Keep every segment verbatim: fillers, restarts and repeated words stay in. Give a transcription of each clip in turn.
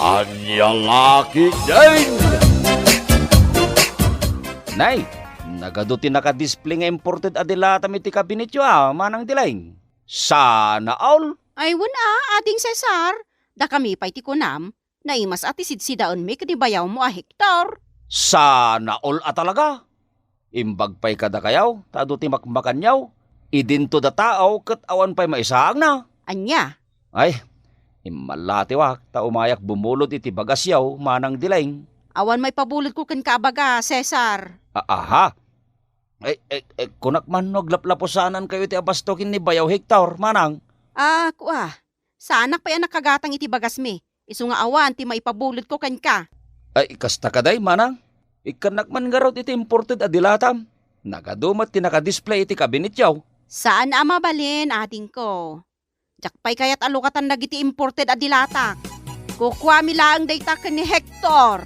Ania la ketdin? Nay, nagadu ti naka-display nga imported a dilatam iti kabinetyo a, Manang Dileng. Sana all. Ay, wen a, Ading Cesar. Dakami pay ti kunam, naimas a ti sidsidaenmi ken ni bayawmo a Hector. Sana all a talaga. Imbag pay kadakayo, ta adu ti makmakanyo. Idinto da tao ket awan pay maisaangna. Ania? Ay, immallatiwak, ta umayak bumulod iti bagasyo, Manang Dileng. Awan maipabulodko kenka a bagas, Cesar. A-, aha? Eh, eh, eh, kunak man no aglaplapusanankayo iti abasto ken ni Bayaw Hector, Manang. Ah, kua. Saanak pay a nakagatang iti bagasmi, isu nga awan ti maipabulodko kenka. Ay, kasta kadi, Manang? Ikkannak man ngarud iti imported a dilatam. Nagadu met ti naka-display iti kabinetyo. Saan a mabalin, adingko. Diak pay kayat a lukatan dagiti imported a dilatak. Kukuami laeng dayta ken ni Hector.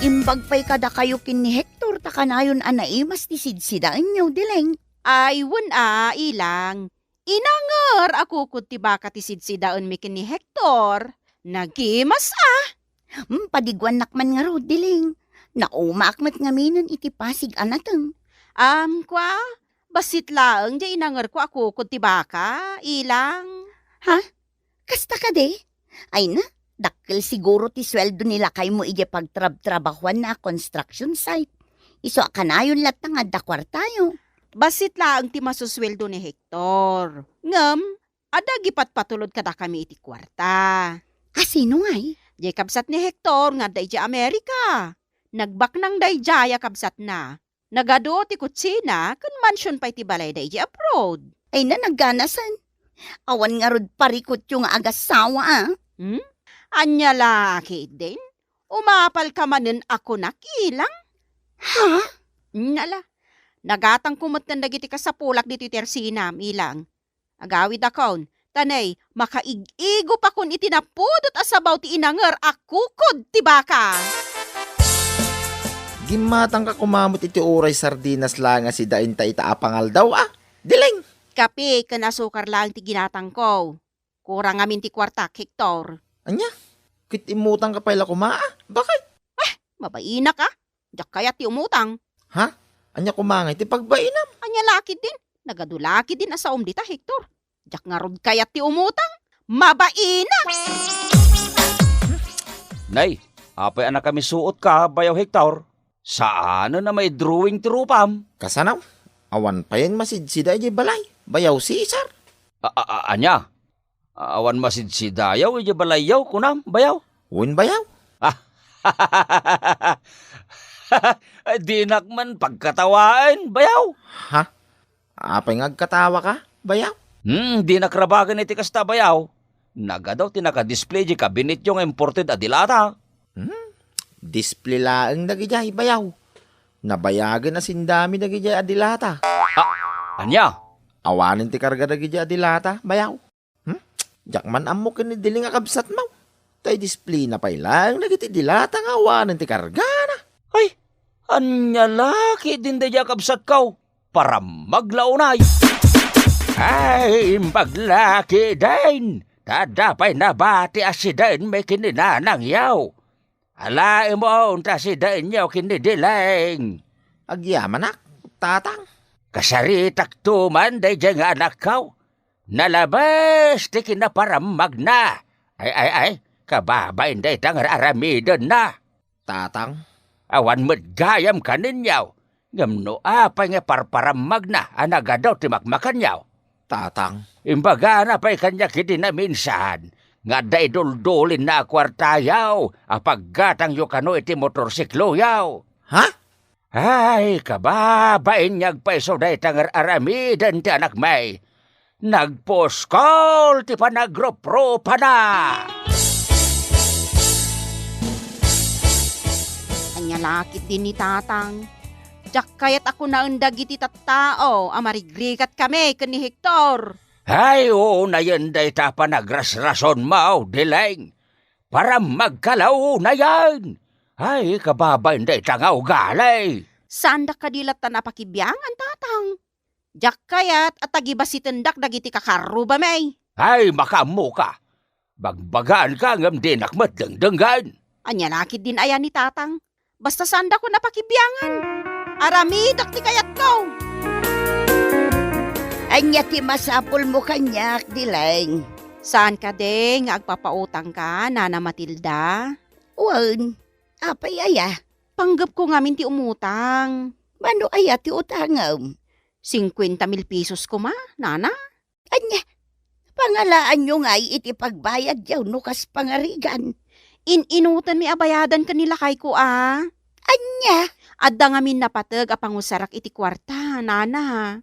Imbag pay kadakayo ken ni Hector ta kanayon a naimas ti sidsidaenyo, Dileng. Ay, wen a, ilang. Inanger a kukod ti baka ti sidsidaenmi ken ni Hector. Nagimas a. Hmm, padiguannak man ngarud, Dileng. Naumaak met ngaminen iti pasig a nateng. Am, kua, bassit laeng diay inangerko a kukod ti baka, ilang. Ha? Kasta kadi? Ay na, dakkel siguro ti sueldo ni lakaymo idiay pagtrabtrabahuanna a construction site. Isu a kanayon latta nga adda kuartayo. Bassit laeng ti masusueldo ni Hector. Ngem, adda agipatpatulod kadakami iti kuarta. A sino ngay? Diay kabsat ni Hector nga adda idiay Amerika. Nagbaknang daydiay a kabsatna. Nagadu ti kutsina ken mansion pay ti balayda idiay abroad. Ay na, nagganasen. Awan ngarud parikutyo nga agassawa, a? Hmm? Ania la ketdin? Umapalka manen a kunak, ilang? Ha? Nala. Nagatangko metten dagiti kasapulak ditoy ti arsinam, ilang. Agawidakon, ta nay, makaig-igopakon iti napudot a sabaw ti inanger a kukod ti baka. Gimmatangka koma met iti uray sardinas laeng a sidaenta ita a pangaldaw, a? Dileng! Kape ken asukar laeng ti ginatangko. Kurang ngamin ti kuartak, Hector. Ania? Ket immutangka pay la koma, a? Bakay? Eh, mabainak, a? Diak kayat ti umutang. Ha? Ania koma ngay ti pagbainam? Ania la ketdin? Nagadu la ketdin a saom dita, Hector. Diak ngarud kayat ti umutang. Mabainak! Nay, apay a nakamisuotka, Bayaw Hector? Saanen a maidrawing ti rupam. Kasano? Awan payen masidsida idiay balay, Bayaw Cesar. A-, a-, a-, ania? Awan masidsidayo idiay balayyo, kunam, Bayaw? Wen, Bayaw. Ah. Dinak man pagkatawaen, Bayaw. Ha? Apay nga agkatawaka, Bayaw? Hmm, dinak rabagen iti kasta, Bayaw. Nagadu ti naka-display idiay kabinetyo nga imported a dilata. Hmm? Display laeng dagidiay, Bayaw. Nabayagen a sindami dagidiay a dilata. Ah, ania? Awanen ti karga dagidiay a dilata, Bayaw. Hmm? Diak man ammo ken ni Dileng a kabsatmo. Ta i-display na pay laeng dagiti dilata nga awanen ti kargana. Ay, ania la ketdin daydiay a kabsatko? Parammag la unay. Ay, imbag la ketdin. Ta adda pay nabati a sidaenmi ken ni nanangyo. Alaemon ta sidaenyo ken ni Dileng. Agyamanak, tatang. Kasaritakto man daydiay nga anakko. Nalabes ti kinaparammagna. Ay, ay, ay, kababain dayta nga ar-aramidenna. Tatang. Awan met gayam kaninyo, ngem no apay nga parparammagna a nagadu ti makmakanyo? Tatang. Imbagana pay kaniak idi naminsan nga adda iduldulinna a kuartayo a paggatangyo kano iti motorsikloyo. Ha? Ay, kababain nga agpayso dayta nga ar-aramiden ti anakmi. Nagpuskol ti panagruprupana. Ania la ketdin ni tatang? Diak kayat a kunaen dagiti tattao a marigrigat kami ken ni Hector. Ay, unayen dayta a panagrasrasonmo, Dileng. Parammagka la unayen. Ay, kababain dayta nga ugali. Saandak kadi latta a pakibiangan, tatang. Diak kayat a tagibasitendak dagiti kakarrubami. Ay, makaammoka. Bagbagaanka ngem dinak met dengdenggen. Ania la ketdin aya ni Tatang? Basta saandakon a pakibiangan. Aramidek ti kayatko. Ania ti masapulmo kaniak, Dileng? Saan kadi nga agpapautangka, Nana Matilda? Wen, apay aya? Panggepko ngamin ti umutang. Mano aya ti utangem? Singkuenta mil pesos koma, Nana. Ania, pangalaanyo ngay iti pagbayadyo no kas pangarigan? In-inutenmi a bayadan ken ni lakayko a. Ania? Adda ngamin napateg a pangusarak iti kuarta, Nana.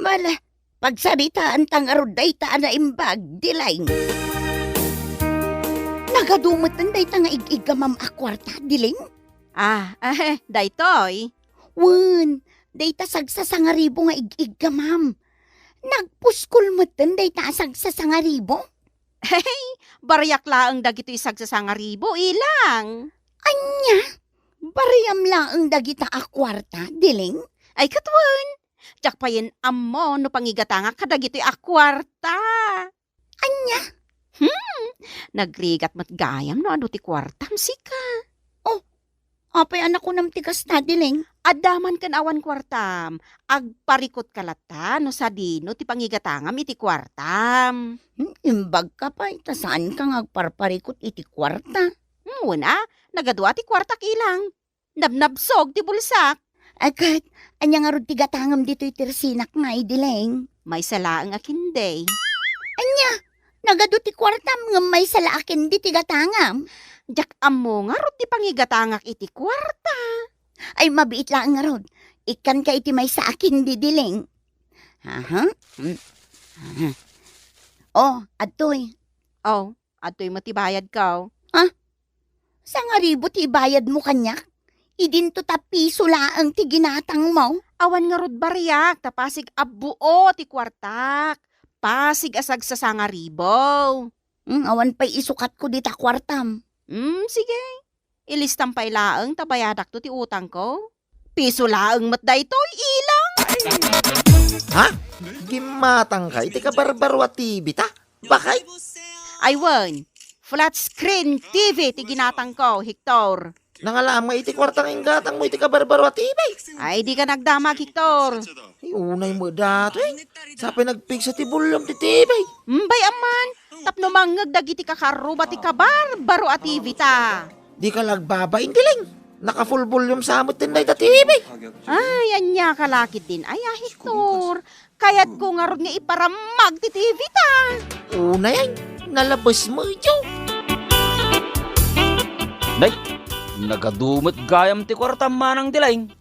Mala, pagsaritaanta ngarud dayta a naimbag, Dileng. Nagadu metten dayta nga ig-iggamam a kuarta, Dileng? Ah, eh, daytoy. Wen, dayta sagsasangaribo nga ig-iggamam. Nagpuskol metten dayta a sagsasangaribo? Hey, bariak laeng dagitoy sagsasangaribo, ilang. Ania? Bariam laeng dagita a kuarta, Dileng? Ay, ket wen. Diak payen ammo no pangigatangak kadagitoy a kuarta. Ania? Hmm, nagrigat met gayam no adu ti kuartam, sika. Oh, apay a nakunam ti kasta, Dileng? Adda man ken awan kuartam, agparikutka latta no sadino ti pangigatangam iti kuartam. Hmm, imbagka pay, ta saanka nga agparparikut iti kuarta. Hmm, wen a, nagadu a ti kuartak ilang. Nabnabsog ti bulsak. Ay ket, ania ngarud ti gatangem ditoy tersinak ngay, Dileng? Maysa laeng a kindi. Ania? Nagadu ti kuartam ngem maysa la a kindi ti gatangam? Diak ammo ngarud ti pangigatangak iti kuarta. Ay, mabiit laeng ngarud. Ikkanka iti maysa a kindi, Dileng. Aha. Mm. Aha. Oh, adtoy. Oh, adtoy met ti bayadko. Ah? Sangaribu ti ibayadmo kaniak? Idinto ta piso laeng ti ginatangmo. Awan ngarud bariak, ta pasig a buo ti kuartak. Pasig a sagsasangaribu. Hmm, awan pay isukatko dita kuartam. Hmm, sige. Ilistam pay laeng ta bayadakto ti utangko. Piso laeng met daytoy, ilang. Ha? Gimmatangka iti kabarbaro a T V ta? Bakay? Ay wen, flat screen T V ti ginatangko, Hector. Nangalaam nga iti kuarta nga inggatangmo iti kabarbaro a T V? Ay, dika nagdamag, Hector. Ay, unay met datoy. Sapay nagpigsa ti volume ti T V. Mbay amman, tapno mangngeg dagiti kakaarruba ti kabarbaro a T V ta. Dika la agbabain, Dileng. Naka-full volume sa met dayta T V. Ay, ania ka la ketdin aya, Hector. Kayatko ngarud nga iparammag ti T V ta. Unay, nalabes met, Joe. Nay, nagadu met gayam ti kuartam, Manang Dileng.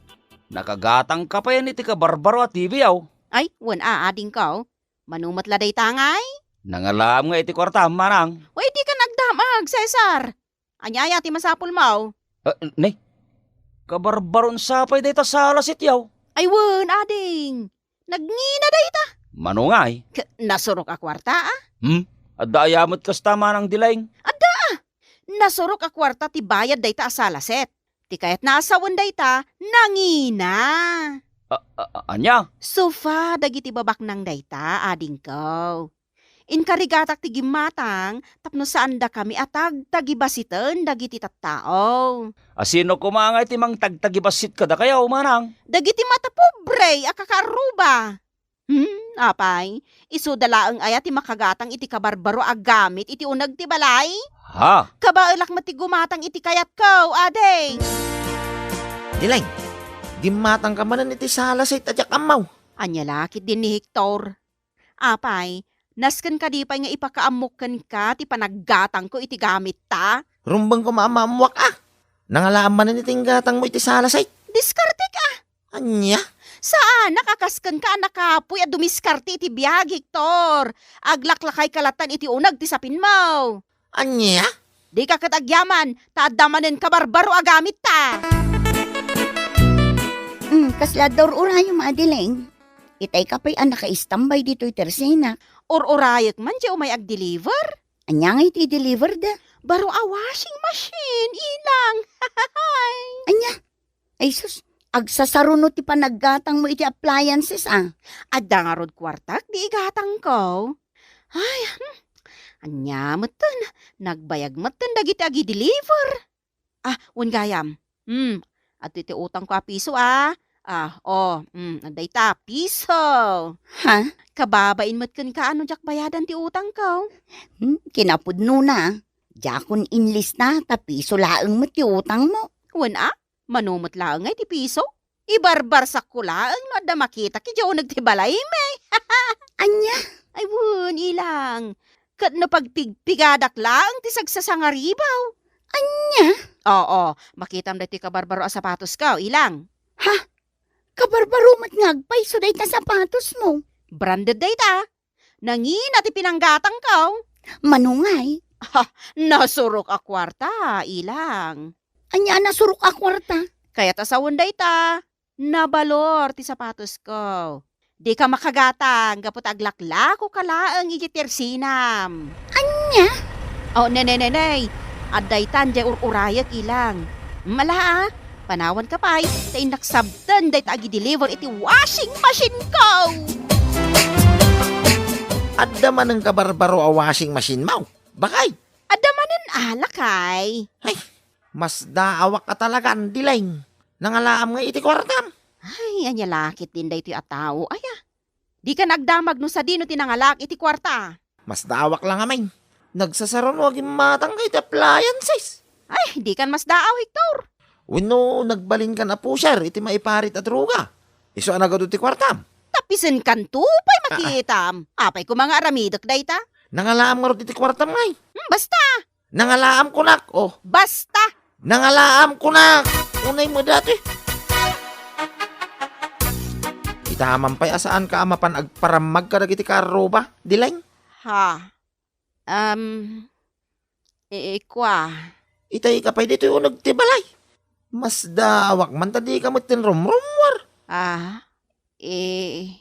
Nakagatangka payen iti kabarbaro a T V, aw. Ay, wen a, adingko. Mano met la dayta ngay? Nangalaam nga iti kuartam, Manang. Wen, dika nagdamag, Cesar. Ania aya ti masapulmo? Ah, ne? Kabarbaron sa pay dayta sala sityaw. Ay wen, ading. Nagngina dayta. Mano ngay? K-, nasurok a kuarta, a? Hmm? Adda aya met kasta, Manang Dileng? Adda, a. Nasurok a kuarta ti bayad dayta a salaset. Ti kayatna a sawen dayta, nangina. A, a, a, ania? Sufa dagiti babaknang dayta, adingko. Inkarigatak ti gimmatang tapno saandakami a tagtagibasiten dagiti tattao. A sino koma ngay ti mangtagtagibasit kadakayo, Manang? Dagiti matapobre a kakaarruba. Hmm, apay, isuda laeng aya ti makagatang iti kabarbaro a gamit iti uneg ti balay? Ha? Kabaelak met ti gumatang iti kayatko, ading. Dileng, gimmatangka manen iti salaset a diak ammo. Ania la ketdin ni Hector? Apay, nasken kadi pay nga ipakaammok kenka ti panaggatangko iti gamitta? Rumbeng koma a maammoak a. Nangalaam manen iti inggatangmo iti salaset. Diskartek a. Ania? Saanak a kas kenka a nakapuy a dumiskarte iti biag, Hector. Aglaklakayka lattan iti uneg ti sapinmo. Ania? Dika ket agyaman, ta adda manen kabarbaro a gamitta. Hmm, kasla adda ur-urayom, Adeline. Itay ka pay a nakaistambay ditoy tersinak. Ur-urayek man ti umay agdeliver. Ania ngay ti ideliverda? Baro a washing machine, ilang. Ania? Ay sus, agsasaruno ti panaggatangmo iti appliances, a. Adda ngarud kuartak, di igatangko. Ay, hmm. Ania metten, nagbayag metten dagiti agi-deliver. Ah, wen gayam. Hmm, adtoy ti utangko a piso, ah. Ah, o, hmm, dayta, piso. Ha? Kababain met kenka no diak bayadan ti utangko. Hmm, kinapudnona. Diakon inlista ta piso laeng met ti utangmo. Wen a, mano met laeng ngay ti piso? Ibarbarsakko laeng no adda makitak idiay uneg ti balaymi. Ania? Ay, wen, ilang. Ket no pagpigpigadak laeng ti sagsasangaribaw. Ania? Oo, makitam daytoy kabarbaro a sapatosko, ilang. Ha? Kabarbaro met nga agpayso dayta sapatosmo? Branded dayta. Nangina ti pinanggatangko. Mano ngay? Ha, nasurok a kuarta, ilang. Ania a nasurok a kuarta? Kayat a sawen dayta, nabalor ti sapatosko. Dika makagatang gapu ta aglaklakoka laeng idiay tersinam. Ania? O, ne, ne, ne, ne. Adda itan diay ur-urayek, ilang. Mala, ah. Panawanka pay, ta innak sabten dayta agi-deliver iti washing machine-ko. Adda manen kabarbaro a washing machine-mo, bakay? Adda manen a, lakay. Ay, masdaawak a talagan, Dileng. Nangalaam ngay iti kuartam. Ay, ania la ketdin daytoy a tao, aya. Dika nagdamag no sadino ti nangalaak iti kuarta. Masdaawak la ngamin. Nagsasaruno a gimmatangka iti appliances. Ay, dikan masdaaw, Hector. Wenno nagbalinkan a pusher iti maiparit a droga. Isu a nagadu ti kuartam. Tapisenkanto pay makitam. Apay koma nga aramidek dayta? Nangalaam ngarud iti kuartam ngay. Hmm, basta. Nangalaam kunak, o. Basta! Nangalaam kunak! Unay mo dati. Ita man pay a saanka a mapan agparammag kadagiti kaarruba, Dileng? Ha? Um, i-, ikwa. Itay ka pay ditoy uneg ti balay. Masdaawak man ta dika met tinrumrummuar. Ah, Eh,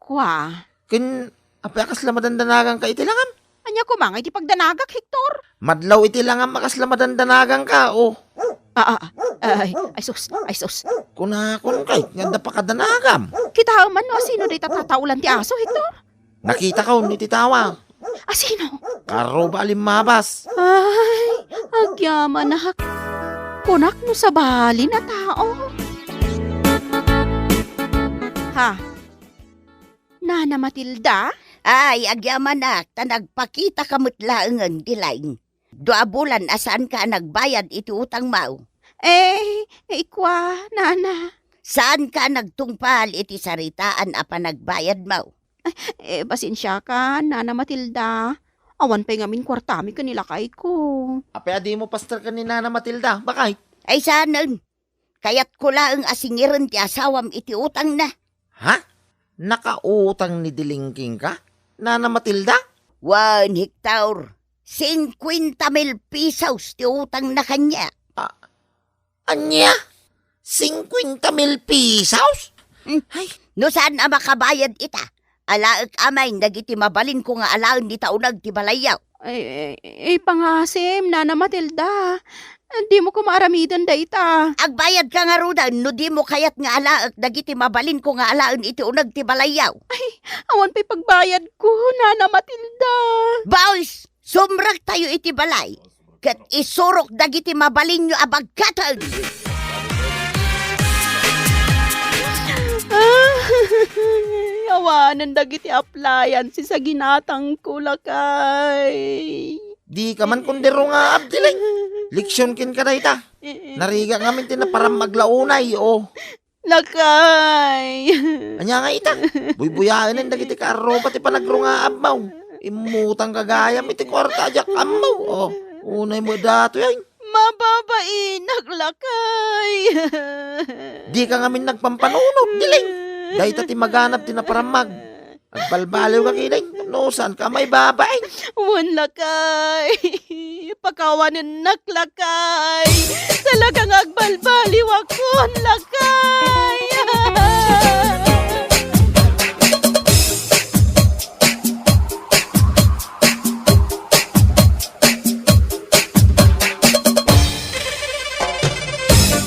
kwa. Ken, apay a kasla madandanaganka iti langam? Ania koma nga iti pagdanagak, Hector? Madlaw iti langam a kasla madandanaganka, o. Ah, ah, ah, ay, ay, sus, ay, sus. Kunakon kay, nga adda pakadanagam. Kitaem man no asino dayta tataolan ti aso, Hector? Nakitako iti tawa. Asino? Kaarruba a limmabas. Ay, agyamanak. Kunak no sabali a tao. Ha? Nana Matilda? Ay, agyamanak, ta nagpakitaka met laengen, Dileng. Dua a bulan a saanka a nagbayad iti utangmo. Eh, ikwa, nana. Saanka a nagtungpal iti saritaan a panagbayadmo. Eh, pasensiakan, Nana Matilda. Awan pay ngamin kuartami ken ni lakayko. Apay a dimo pasterken ni Nana Matilda, bakay? Ay, saanen. Kayatko laeng a singiren ti asawam iti utangna. Ha? Nakautang ni Dileng kenka, Nana Matilda? Wen, Hector. Singkuenta mil pesos ti utangna kaniak. Ah, ania? Singkuenta mil pesos? Hmm. Ay. No saan a makabayad ita, alaek amay dagiti mabalinko nga alaen ita uneg ti balayyo. Ay, ay, ay, pangasim, Nana Matilda. Dimo koma aramiden dayta. Agbayadka ngaruden no dimo kayat nga alaek dagiti mabalinko nga alaen iti uneg ti balayyo. Ay, awan pay pagbayadko, Nana Matilda. Boys, sumrektayo iti balay. Ket isurok dagiti mabalinyo a bagkaten. Awanen dagiti appliances a ginatangko, lakay. Dika man kundirungaab, Dileng. Leksion kenka dayta. Narigat ngamin ti naparammag la unay, o. Lakay. Ania nga ita? Buybuyaenen dagiti kaarruba ti panagrungaabmo. Immutangka gayam iti kuarta a diak ammo. O, unay mo datoy, ay. Mababainak, lakay. Dika ngamin nagpampanunot, Dileng. Dayta ti maganab ti naparammag. Agbalbaliwka ketdin, no saanka a maibabain. Wen, lakay. Pakawanennak, lakay. Talaga nga agbalbaliwakon, lakay.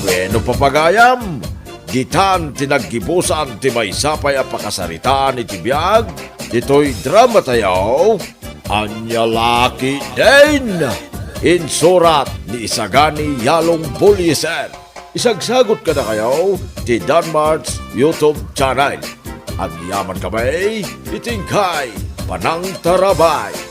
Bueno, papagayam, ditan ti naggibusan ti maysa pay a pakasaritaan iti biag ditoy dramatayo. Ania la ketdin? Insurat ni Isagani Yalong Buliesen. Isagsagot kadakayo ti Danmart's YouTube channel. Agyaman kami iti inkay panangtarabay.